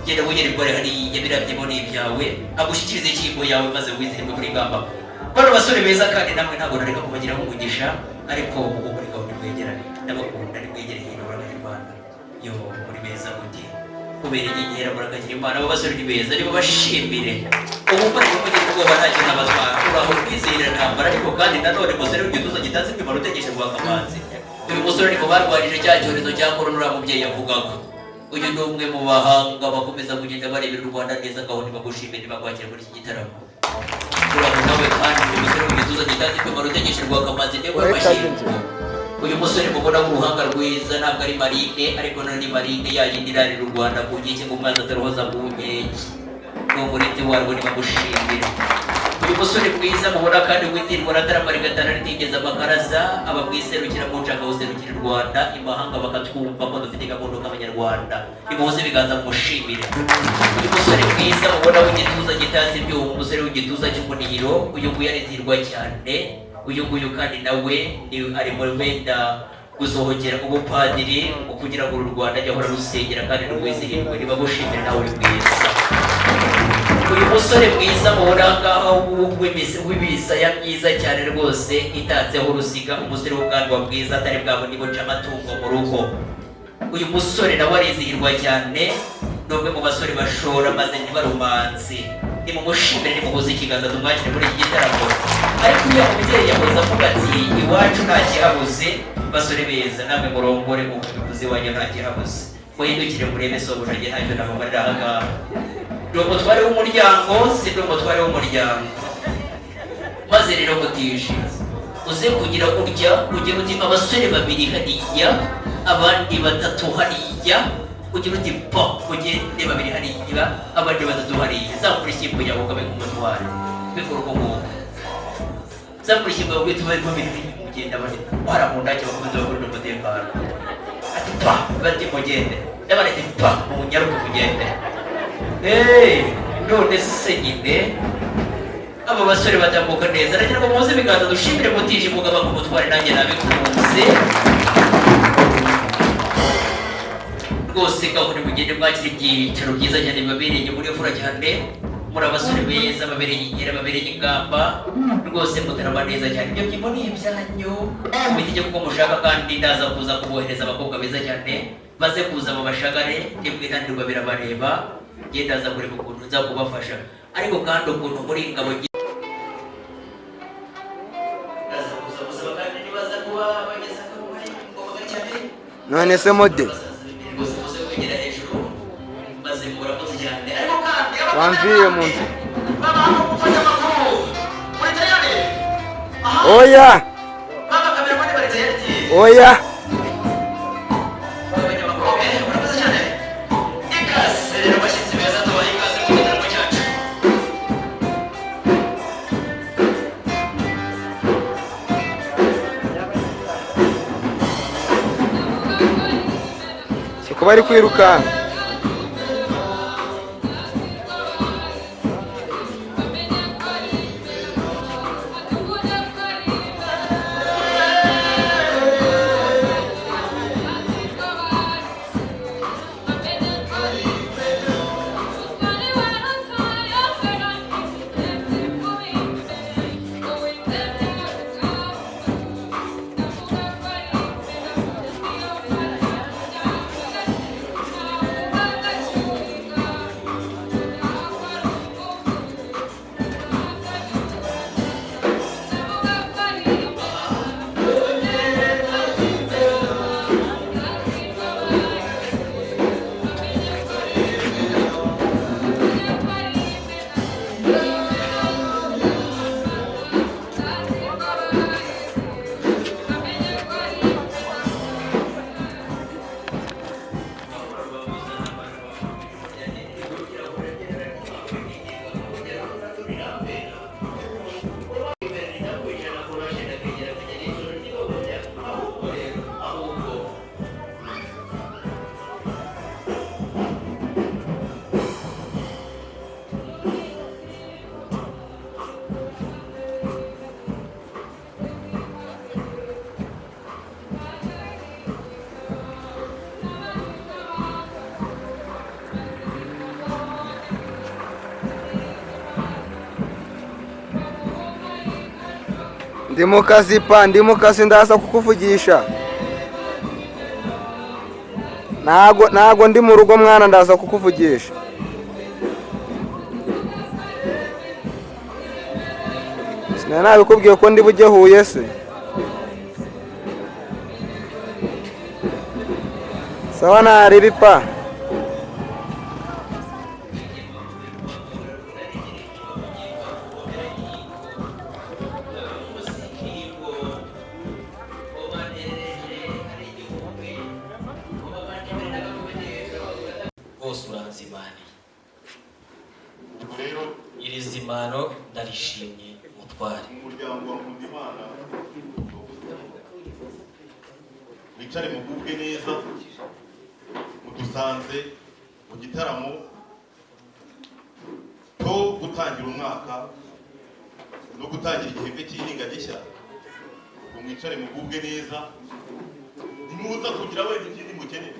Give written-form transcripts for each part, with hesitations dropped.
Genda wegere rwari hariya, biriya byimbo ni ibyawe, agushyikirize inshyimbo yawe maze wizihirwe muri ngamba. Bano basore beza kandi namwe ntabwo nareka kubagiraho umugisha, ariko ubu muri gahunda mwegerane, ndabakunda, nimwegere hino murakagira Imana. Yo muri beza muti kubera inyenyeri, murakagira Imana. Abo basore ni beza, nibo bashimire. Ubu mbona mugira ubwoba, ntacyo nabatwara. Uraho kwizihira ntambara, ariko kandi nanone musore w'igituza gitanze imimaro utegeshe Rwakamanzi. Uyu musore ni mu barwanije cya cyorezo cya korona uriya mubyeyi yavugaga. Uyu ni umwe mu bahanga bakomeza kugenda barebera u Rwanda neza. Gahunda bagushimire, bakwakira muri iki gitaramo. Uraho nawe kandi uyu musore w'igituza gitanze imimaro utegeshe Rwakamanzi niwe mashyingo. Uyu musore mubona w'uruhanga rwiza ntabwo ari marine, ariko none ni marine ya yindi irarira u Rwanda ku nkike ngo umwanzi ataruhoza ku nkeke, ni umurinzi warwo, nibamushimire. Uyu musore mwiza mubona kandi wizirwa aratarama rigatana ritigeze amakaraza, aba mu iserukiramuco, akawuserukira u Rwanda imahanga, bakatwumva ko dufite gakondo k'Abanyarwanda. Nimuhuze ibiganza mumushimire. Uyu musore mwiza mubona w'igituza gitazi ibyuma, umusore w'igituza cy'umunihiro, uyu nguyu arizirwa cyane. Uyu nguyu kandi nawe ni ari mu wenda gusohokera ubupadiri ngo kugira ngo uru Rwanda ajye ahora rusengera kandi rwizihirwe. Nibagushimire, nawe uri mwiza. Uyu musore mwiza mubona aha ngaha w'ibisaya myiza cyane rwose itatseho uruziga, umusore w'ubwanwa bwiza atari bwa bundi buca amatungo mu rugo, uyu musore nawe arizihirwa cyane, ni umwe mu basore bashora maze ntibarumanse. Nimumushimire, nimuhuze ikiganza tumwakire muri iki gitaramo. Ariko uriya mubyeyi yahoze avuga ati iwacu nta kihabuze. Basore beza, namwe murongore nk'uko bivuze, iwanyu nta kihabuze. Muhindukire murebe sobuja, njye ntacyo nabamarira aha ngaha. Ndi umutware w'umuryango, si ndi umutware w'umuryango? Maze rero mutije uze kugira urya ugira uti abasore babiri hariya, abandi batatu hariya, ugira uti pa ugende babiri hariya, abandi batatu hariya. Zamura ishyimbo yawe ugabe nk'umutware, bikora uko nguko. Zamura ishyimbo yawe uhite bari babiri mugenda, abandi wara mu ndake bakomeza bakurinde umutekano. Ati pa, bati mugende, n'abandi ati pa munyaruke mugende. Hey, none se nyine aba basore batambuka neza. Nagira ngo muze ibiganza dushimire mutije mugaba nk'umutware, nanjye nabikunze rwose. Gahunda mugende mwakira ibyicaro byiza cyane bibabereye muri fura cyane. Muri abasore beza babereye inkera, babereye ingamba rwose, mutarama neza cyane. Ibyo byimbo ni ibyanyu, mubitegeke kuko mushaka, kandi ndaza kuza kubohereza abakobwa beza cyane baze kuza babashagare. Nimwinanirwa birabareba, njye ndaza kureba ukuntu nza kubafasha. Ariko kandi ukuntu muri ingabo, ndaza kuza gusaba kandi nibaza kuba bageze akabari ngombwa cyane. None se mode? Gusa muze kwegera hejuru maze murakoze cyane, ariko kandi Wamviye mu nzu. Babaho gufata amakuru muri tayari. Aha. Oya. Baba kameramani bari tayari. Oya. Abanyamakuru, murakoze cyane. Ikaze rero bashyitsi beza, tubaha ikaze mu gitaramo cyacu. Si uko bari kwirukanka. Ndi mu kazi pa, ndi mu kazi, ndaza kukuvugisha. Ntago ndi mu rugo mwana, ndaza kukuvugisha. Sinari nabikubwiye ko ndi bujye Huye se? Sawa, naribi pa. Rwose uranzimaniye. Iri zimano ndarishimye, mutware. Umuryango wa Nkundimana wicare mugubwe neza. Mudusanze mu gitaramo cyo gutangira umwaka no gutangira igihembwe cy'ihinga gishya. Ubwo mwicare mugubwe neza. Nimuza kugira wenda ikindi mukeneye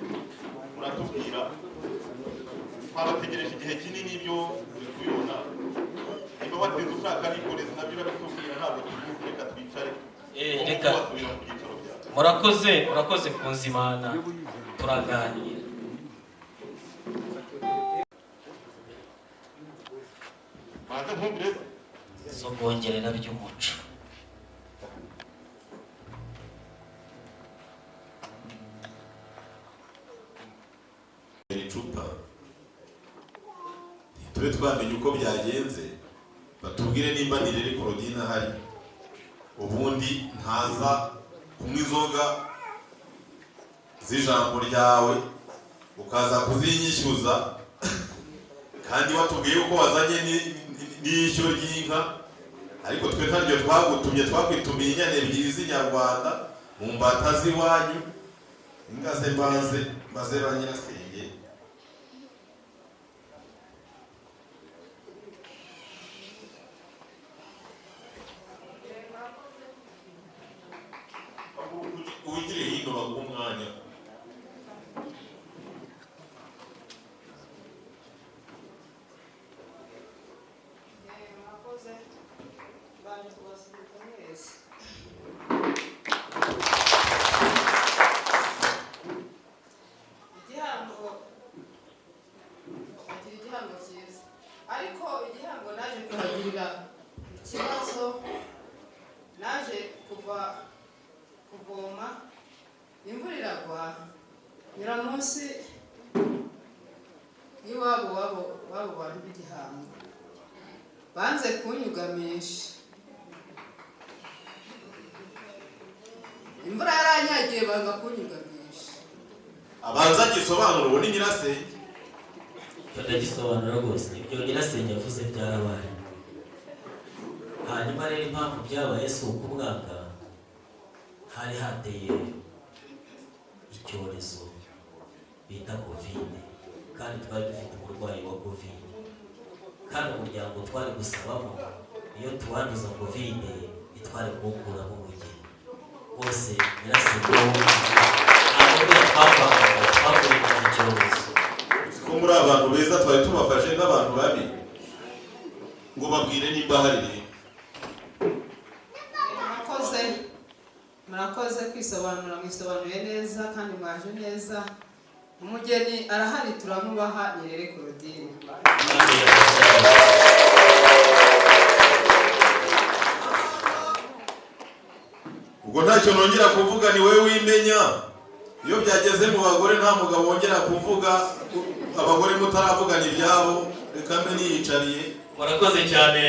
muratubwira. Twabategereje igihe kinini, ibyo uri kubibona. Niba watinze ushaka nikoreza nabyo urabitubwira, ntabwo tubizi. Reka twicare. Eh, Ubu reka. wasubira mu byicaro byawe. Murakoze, murakoze kunzimana, turaganira. Banza nkumvire. Sogongere by'umuco. Icupa ntitube twamenye uko byagenze. Batubwire nimba Nirere Claudine ahari, ubundi ntaza kunywa inzoga z'ijambo ryawe ukaza kuzinyishyuza, kandi watubwiye ko wazanye n'ishyo ry'inka, ariko twe ntaryo twagutumye. Twakwitumiye inyana ebyiri z'inyarwanda mu mbata z'iwanyu. Ingaze mbanze maze ba nyirasenge. Wigire hino baguha umwanya. Murakoze, mbanje kubasuhuza mwese. Igihango, agira igihango cyiza, ariko igihango naje kuhagirira ikibazo. Naje kuva kuvoma, imvura iragwa, nyura munsi y'iwabo wabo wabo bantu b'igihango, banze kunyugamisha. Imvura yaranyagiye, banga kunyugamisha. Abanza agisobanura, ubu ni nyirasenge. Icyo ndagisobanura rwose. Ibyo nyirasenge yavuze byarabaye. Hanyuma rero impamvu byabaye si uko umwaka hari hateye icyorezo bita COVID, kandi twari dufite umurwayi wa COVID, kandi umuryango twari gusabamo iyo tuwanduza COVID ntitwari kuwukuramo umugeni. Bose nyirasenge ntabwo buriya twavangaga, twakurikirana icyorezo. Ko muri abantu beza twari tubafashe nk'abantu babi, ngo babwire nimba hari rero. Murakoze, murakoze kwisobanura, mwisobanuye neza kandi mwaje neza. Umugeni arahari, turamubaha, Nirere Claudine. Ubwo ntacyo nongera kuvuga, ni wowe wimenya. Iyo byageze mu bagore nta mugabo wongera kuvuga, abagore mutaravugana ibyabo. Reka mbe niyicariye. Murakoze cyane.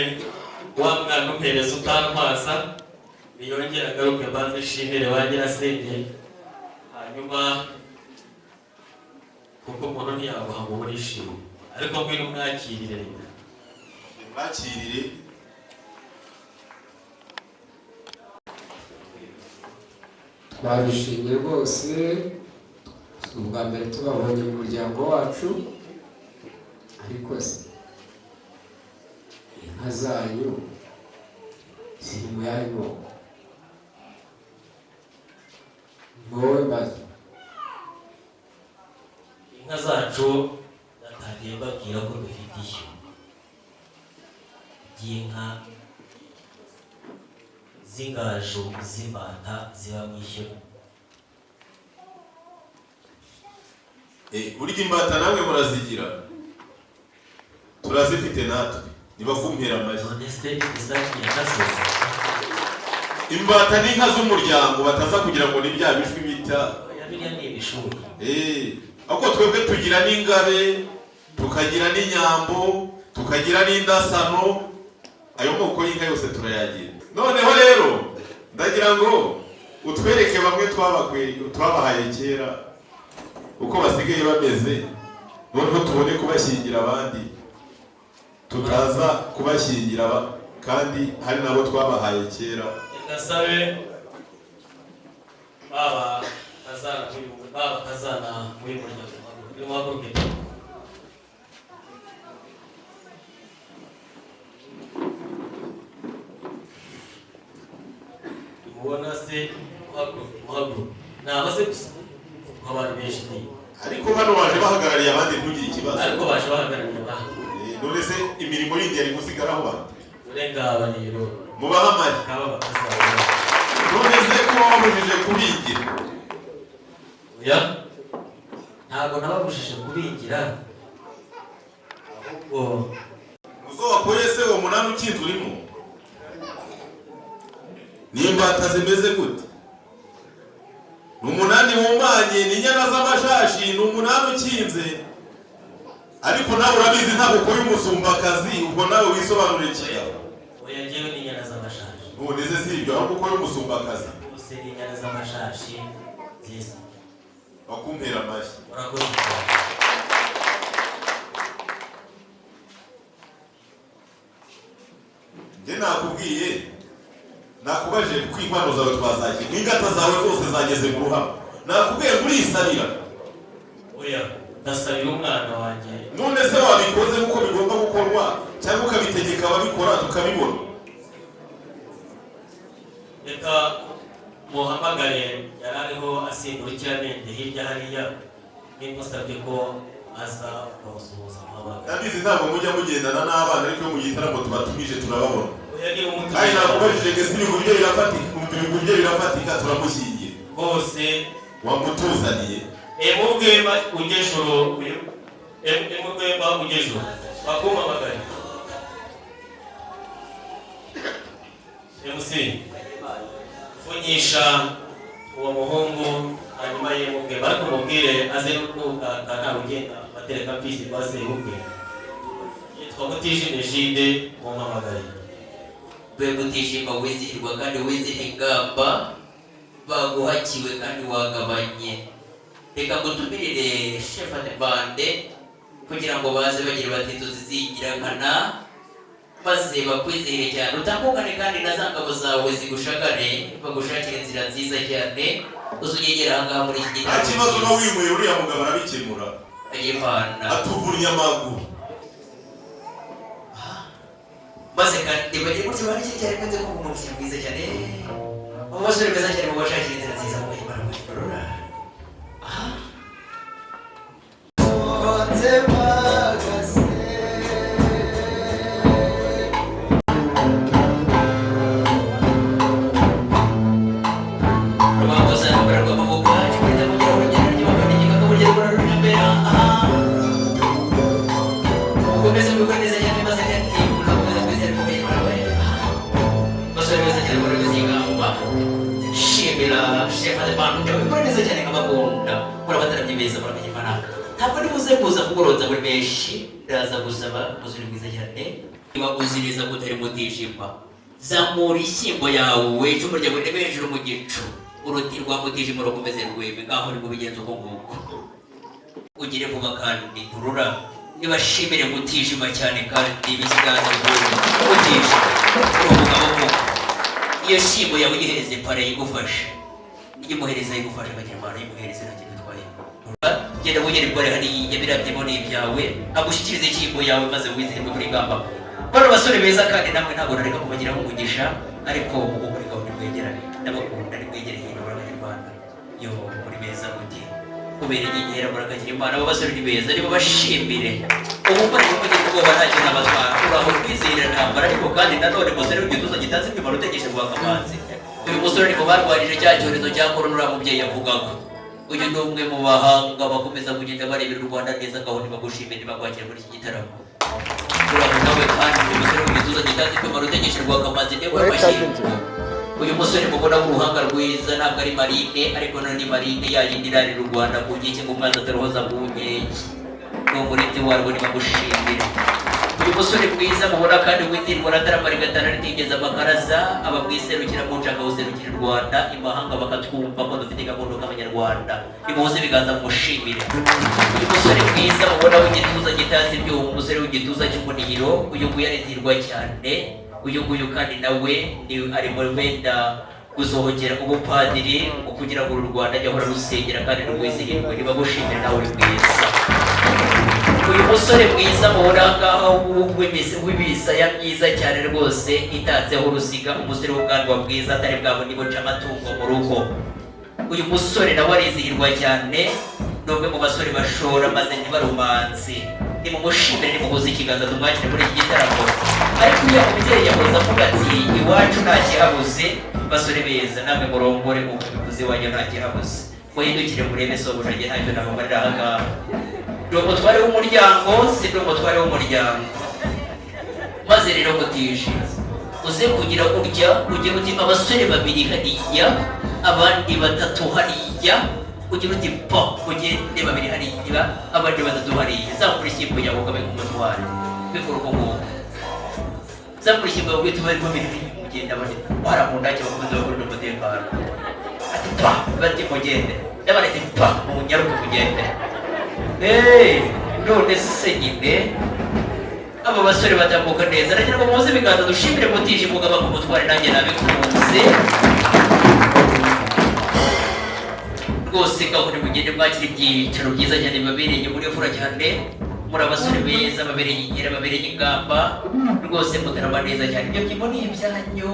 Wa mwana umpereza utantwaza niyongere agaruke, mbanze nshimire ba nyirasenge. Hanyuma kuko umuntu ntiyaguha ngo ubure ishimwe, ariko ngwino umwakirire reka. Mwakirire. Twabishimye rwose, si ubwa mbere tubabonye mu muryango wacu. Ariko se inka zanyu ziri mu yahe moko? Wowe mbaza. Inka zacu natangiye mbabwira ko dufite ishyo ry'inka. z'ingaju z'imbata ziba mu ishyo. Burya imbata namwe murazigira, turazifite natwe, nibakumpera amashyi. None se isaki yagasoza? Imbata ni inka z'umuryango, bataza kugira ngo ni bya bijwi bita. Oya, biriya ni ibishuhe. Ahubwo twebwe tugira n'ingabe, tukagira n'inyambo, tukagira n'indasano, ayo moko y'inka yose turayagira. Noneho rero ndagira ngo utwereke bamwe twabahaye kera uko basigaye bameze, noneho tubone kubashyingira abandi, tutaza kubashyingira kandi hari nabo twabahaye kera. Reka sabe baba kazana baba kazana muri muryango, muhaguruke. Mubona se? Muhaguruke, muhaguruke. Ni abase gusa kuko abantu benshi ni Ariko bano baje bahagarariye abandi, ntugire ikibazo. Ariko baje bahagarariye abandi. None se imirimo yindi yari gusigaraho bande? Dore ngaba rero. Mubahe amashyi. Ngaba bakazana. None se ko wabujije kubingira? Oya, ntabwo nababujije kubingira, ahubwo Muzo wakoye se uwo munani ukinze urimo ni imbata zimeze gute? Ni umunani wumanye, ni inyana z'amashashi, ni umunani ukinze, ariko nawe urabizi ntabwo ukoye umusumbakazi, ubwo nawe wisobanurira ikigabo. Oya, njyewe ni inyana z'amashashi. None se si ibyo, ahubwo ukoye umusumbakazi. Bose ni inyana z'amashashi nziza. Bakumpera amashyi. Urakoze cyane. Njye nakubwiye, nakubajije kuko inkwano zawe twazakira n'ingata zawe zose zageze mu ruhamo, nakubwiye ngo urisabira. Oya, ndasabira umwana wanjye. None se wabikoze nk'uko bigomba gukorwa, cyangwa ukabitegeka ababikora tukabibona? Reka muhamagare, yari ariho asimba urukiramende hirya hariya, nimusabye ko aza ukamusuhuza, muhamagare. Ndabizi ntabwo mujya mugendana n'abana, ariko iyo mu gitaramo tubatumije turababona. Oya, niba Kandi umutumije nakubajije ngo ese ibigwi bye birafatika, umva ibigwi bye birafatika, turamushyingira. Rwose. Wamutuzaniye. Emubwemba ujejuru, emubwemba ujejuru, bakumamagare. MC, pfunyisha uwo muhungu, hanyuma yemubwemba, ariko mubwire aze n'ubwaka, ntawe ugenda batereka mfizi kwa sebukwe. Yitwa Mutijimye Jide, mumpamagare. Rwego Mutijima, wizihirwa kandi wizihira ingamba, baguhakiwe kandi wagabanye. Reka ngutumirire chef de bande kugira ngo baze bagira bati inzozi zigirankana, maze bakwizihire cyane, utambukane kandi na za ngabo zawe zigushagare, bagushakire inzira nziza cyane, uzunyegera ahangaha muri iki Nta gitaramo kibazo, uba cyiza. wimuye uriya mugabo arabikemura. Imana. Atuvunnye amaguru. Maze kandi bagira gutya bandikire cyane, maze kumva umuntu mwiza cyane, abo basore beza cyane, mubashakire inzira nziza mu Imana mugorora. Rwakoze rw'amaboko kigenda kugira urugendo ry'abavandimwe kaburyo rurambera. Ukomeze mubikore neza cyane, maze kandi mugakomeza kwizera ko Imana bahe. Basore beza cyane muri ingamba, shimira chef de bande, mubikore neza cyane nk'abakunda muri abataramyi beza, muramenye Imana. Ntabwo ari buze kuza kuguronza muri benshi, ndaza gusaba umusore mwiza cyane, niba uzi neza ko utari Mutijima, zamura ishyimbo yawe, icumu ryawe rirebe hejuru mu gicu, uruti rwa Mutijima rukomeze rweme. Ngaho ni mu bigenzo uko nguko, ugire vuba kandi nturura. Nibashimire Mutijima cyane kandi b'ikiganza bihuye. Mutijima, uri umugabo koko. Iyo shyimbo yawe uyihereze pare yigufashe, imuhereza yigufashe, akagira impano, yimuhereze, nta kintu bitwaye. Genda wongere pare hariya, birabyemo ni ibyawe, agushyikirize ishyimbo yawe maze wizihirwe muri ngamba. Bano basore beza kandi namwe ntabwo nareka kubagiraho umugisha, ariko ubu muri gahunda mwegerane, ndabakunda, nimwegere hino murakagira Imana. Yo muri beza muti kubera inyegera, murakagira Imana. Abo basore ni beza, nibo bashimire ubukore. Ubwoba ntacyo nabatwara. Uraho kwizihira ntambara, ariko kandi nanone musore w'igituza gitatse ibyuma, rutegeshe rwa Kamanzi. Uyu musore ni mu barwanije cya cyorezo cya korona uriya mubyeyi yavugaga. Uyu ni umwe mu bahanga bakomeza kugenda barebera u Rwanda neza. Ngaho nibagushime, nibakwakira muri iki gitaramo. Uraho nawe kandi uyu musore w'igituza gitatse ibyuma, rutegeshe rwa Kamanzi, niwe Uretse. Mashyi. Uyu musore mubona w'uruhanga rwiza ntabwo ari marine, ariko none ni marine ya yindi irarira u Rwanda ku nkeke, ngo umwanzi ataruhoza ku nkeke, ni umurinzi warwo, nibamushimire. Uyu musore mwiza mubona kandi wizirwa aratarama rigatana ritigeze amakaraza, aba mu iserukiramuco, akawuserukira u Rwanda imahanga, bakatwumva ko dufite gakondo k'Abanyarwanda. Nimuhuze ibiganza mumushimire. Uyu musore mwiza mubona w'igituza gitazi ibyuma, umusore w'igituza cy'umunihiro, uyu nguyu arizirwa cyane. Uyu nguyu kandi nawe ni ari mu benda gusohokera ubupadiri, ngo kugira ngo uru Rwanda ajye ahora rusengera kandi rwizihirwe. Nibagushimire, nawe uri mwiza. Uyu musore mwiza mubona aha ngaha w'ibisaya myiza cyane rwose itatseho uruziga, umusore w'ubwanwa bwiza atari bwa bundi buca amatungo mu rugo, uyu musore nawe arizihirwa cyane. Ni umwe mu basore bashora maze ntibarumanse. Nimumushimire, nimuhuze ikiganza tumwakire muri iki gitaramo. Ariko uriya mubyeyi yahoze avuga ati: "Iwacu nta kihabuze." Basore beza, namwe murongore ubu bivuze iwanyu nta kihabuze. Muhindukire murebe sobuja, njye ntacyo nabamarira aha ngaha. Ndi umutware w'umuryango, si ndi umutware w'umuryango? Maze rero mutije uze kugira gutya, ugira uti: "Abasore babiri hariya, abandi batatu hariya." Ugira uti: "Pa, ugende babiri hariya, abandi batatu hariya." Zamura ishyimbo yawe ukabe umutware, bikora uko nguko. Zamura ishyimbo yawe uhita bari babiri hariya, mugende, abandi wara mu ndake bakomeza bakorera umutekano. Ati: "Pa." Bati: "Mugende." Ndabona ati: "Pa, munyaruke mugende." Hey, none se nyine aba basore batambuka neza. Nagira ngo muze ibiganza dushimire mutije mugaba ku mutware. Nanjye nabikunze rwose. Gahunda mugende mwakira ibyicaro byiza cyane bibabereye muri fura cyane. Muri abasore beza babereye inkera, babereye ingamba rwose, mutarama neza cyane. Ibyo byimbo ni ibyanyu,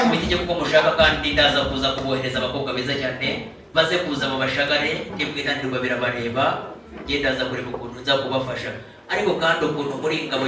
mubitegeke uko mushaka. Kandi ndaza kuza kubohereza abakobwa beza cyane, baze kuza babashagare. Nimwinanirwa birabareba. Njye ndaza kureba ukuntu nza kubafasha, ariko kandi ukuntu muri ingabo.